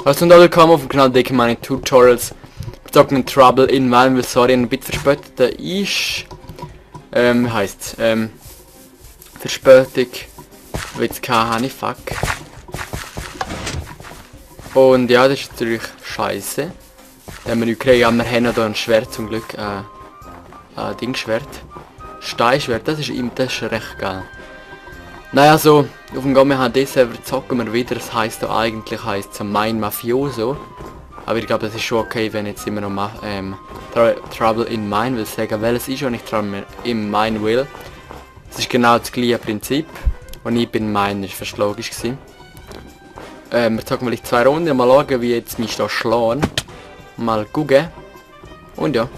Also und alle willkommen auf dem Kanal Decke meine Tutorials. Wir zocken Trouble in Mine, weil sorry ein bisschen verspätet ist. Heisst Verspätung. Jetzt keine fuck. Und ja, das ist natürlich scheiße. Wenn wir kriegen, aber wir haben hier ein Schwert zum Glück. Dingschwert. Steinschwert, das ist recht geil. Naja, so, auf dem Game HD-Server zocken wir wieder, das heisst da eigentlich heisst es Mine Mafioso. Aber ich glaube, das ist schon okay, wenn jetzt immer noch Trouble in Mine will sagen, weil es ist schon nicht Trouble in Mine will. Es ist genau das gleiche Prinzip. Und ich bin Mine, ist fast logisch gewesen. Wir zocken vielleicht 2 Runden, mal schauen, wie jetzt mich da schlagen. Mal gucken. Und ja.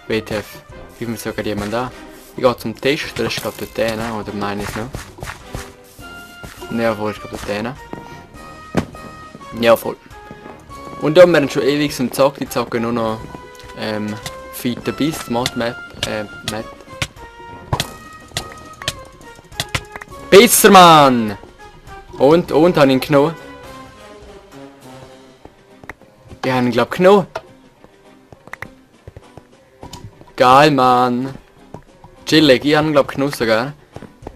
WTF. Wie wir sogar jemand da. Ich gehe zum Test, der ist glaube ich der, oder meine ich noch. Ja, voll, ich glaube der. Ja, voll. Und da haben wir schon ewig im Zock, die zocken nur noch Fight the Beast, Map. Besser, Mann! Und, habe ich ihn genommen? Ich habe ihn glaube ich genommen. Geil, Mann! Chillig, ich habe ihn glaube ich genommen sogar.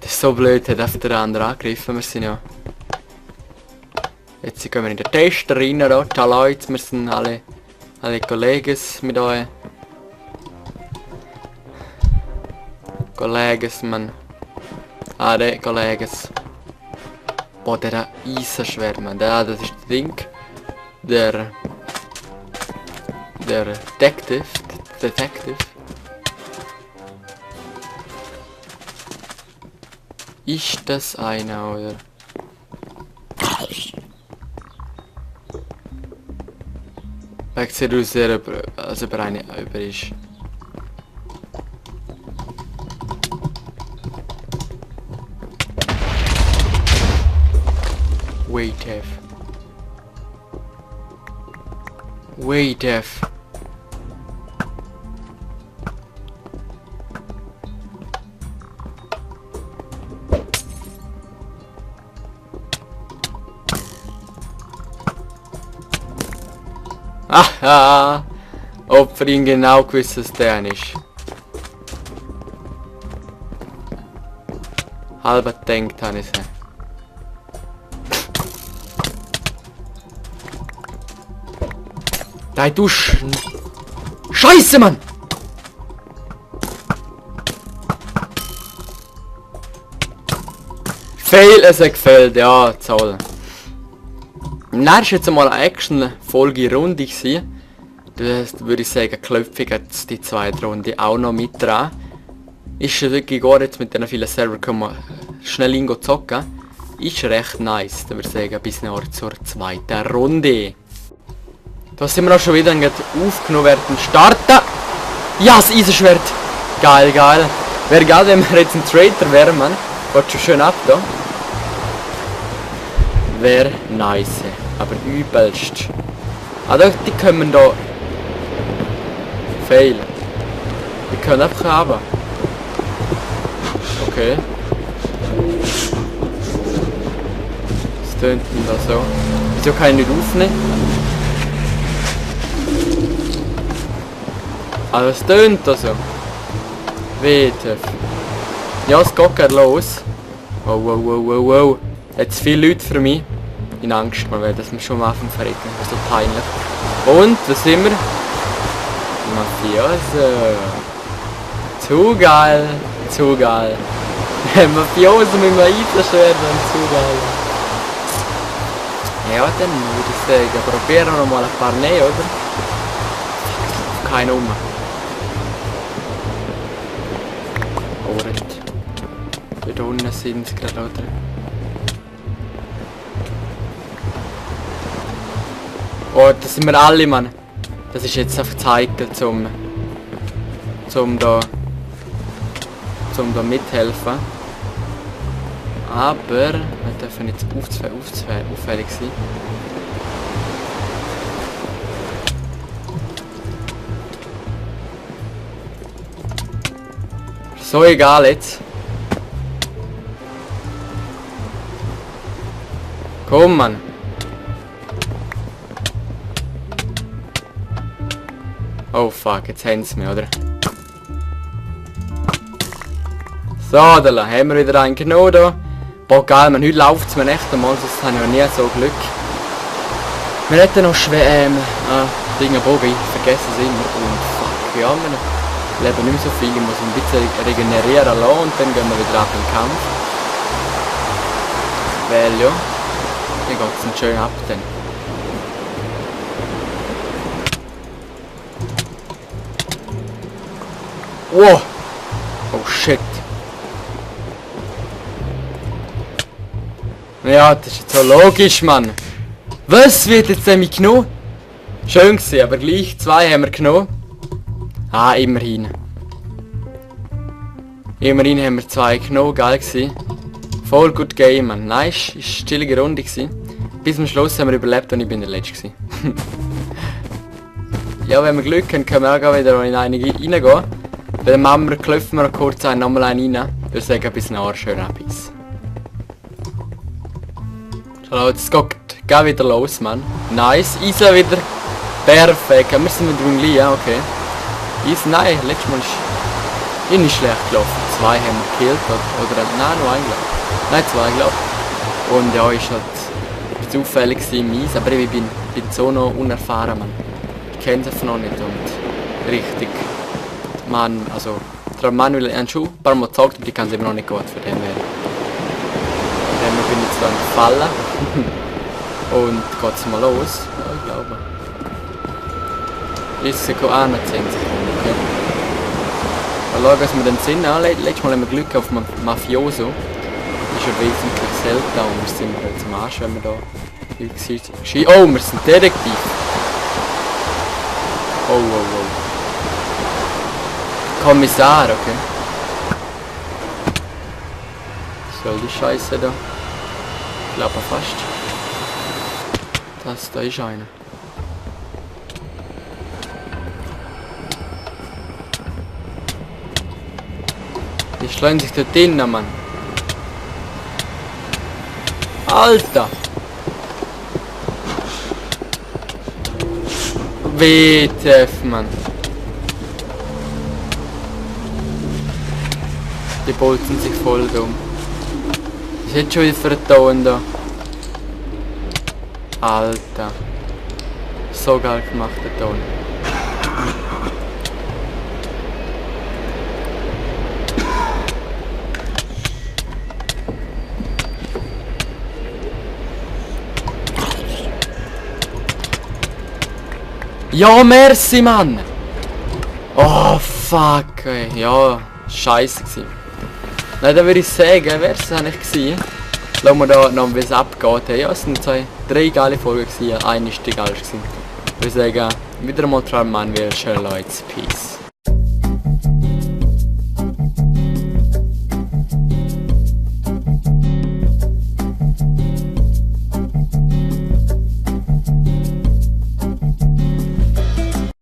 Das ist so blöd, hat einfach der andere angegriffen, wir sind ja... Jetzt gehen wir in den Test rein, da. Ciao Leute, wir sind alle Kollegen mit euch. Kollegen, man. Alle Kollegen. Boah, der Eisenschwert, man. Das ist das Ding. Der Detective. Ist das einer, oder? Ich sehe aus, als über eine über ist. WTF. Aha! Ob wir ihn genau gewusst, dass der ist. Halber denkt habe ich. Nein, du Scheiße, Mann! Fail, es hat gefällt, ja, Zoll. Dann ist jetzt mal eine Action-Folge Runde gewesen. Das würde ich sagen, klopfig hat die zweite Runde auch noch mit dran. Ist wirklich gut, jetzt mit diesen vielen Server können wir schnell zocken. Ist recht nice, dann würde ich sagen, bis nachher zur zweiten Runde. Da sind wir auch schon wieder aufgenommen werden starten. Ja, das Eisenschwert! Geil, geil. Wäre geil, wenn wir jetzt ein Traitor wären, man. Geht schon schön ab da. Wäre nice. Aber übelst. Ah, die können da... Fail. Die können einfach haben. Okay. Was tönt denn da so? Wieso kann ich nicht aufnehmen? Ah, was tönt da so? WTF. Ja, es geht gerade los. Wow. Jetzt viele Leute für mich. In Angst, man will, dass wir schon am Anfang verrecken. Das ist so peinlich. Und, was sind wir? Mafioso. Zu geil. Mafioso mit einem Eisenschwert und zu geil. Ja, dann würde ich sagen, probieren wir noch mal ein paar nehmen, oder? Keine Nummer. Dort unten sind sie gerade, oder? Oh, das sind wir alle, Mann. Das ist jetzt einfach Zeichen zum da mithelfen. Aber wir dürfen jetzt auffällig sein. So egal jetzt. Komm, Mann. Oh fuck, jetzt haben sie mich, oder? So, da haben wir wieder einen genommen da. Boah geil, man, heute läuft es mir echt einmal, sonst habe ich noch nie so Glück. Wir hätten noch schwer, Dinge Bogen, ich vergesse es immer. Und fuck, ja, wir leben nicht mehr so viel, ich muss ein bisschen regenerieren lassen und dann gehen wir wieder ab in den Kampf. Weil ja, dann geht es dann schön ab dann. Wow! Oh shit! Ja, das ist jetzt so logisch, Mann! Was wird jetzt damit genommen? Schön gewesen, aber gleich 2 haben wir genommen. Ah, immerhin. Immerhin haben wir 2 genommen, geil gewesen. Voll gut Game, Mann. Nice, ist eine chillige Runde gewesen. Bis zum Schluss haben wir überlebt und ich bin der Letzte gewesen. Ja, wenn wir Glück haben, können wir auch wieder in einige reingehen. Dann machen wir, klopfen wir noch kurz nochmal einen rein. Ich würde sagen, bis nachher schön etwas. So, jetzt geht wieder los, Mann. Nice, Isa wieder. Perfekt, wir sind mit dem Gleich, ja, okay. Isa, nein, letztes Mal ist nicht schlecht gelaufen. 2 haben wir gekillt, oder nein, nur 1 glaube ich. Nein, 2 glaube ich. Und ja, ist halt zufällig im Eis, aber ich bin so noch unerfahren, Mann. Ich kenne es noch nicht und richtig. Man, also, der Manuel hat schon ein paar Mal gesagt, aber die kann es immer noch nicht gut für den werden. Von dem bin ich jetzt da gefallen. Und geht's mal los? Ja, ich glaube. Ist es auch noch 10 Sekunden, okay. Mal schauen, was wir dann sind. Ja, letztes Mal haben wir Glück auf Mafioso. Ist ja wesentlich selten und wir sind halt zum Arsch, wenn wir da... Oh, wir sind Detektiv! Oh, oh, oh. Kommissar, okay. Was soll die Scheiße da? Ich glaube fast. Da ist einer. Die schlagen sich dort drinnen, Mann. Alter! WTF, Mann. Die bolzen sich voll dumm. Was ist jetzt schon wieder für ein Ton da? Alter. So geil gemacht, der Ton. Ja, merci, Mann! Oh, fuck, ey. Ja, scheiße gewesen. Nein, dann würde ich sagen, wäre es eigentlich gewesen. Schauen wir da noch, wie es abgeht. Hey, ja, es sind 3 geile Folgen gewesen, eine ist die geilste gewesen. Ich würde sagen, wieder mal dran, Mann, wir schön Leute. Peace.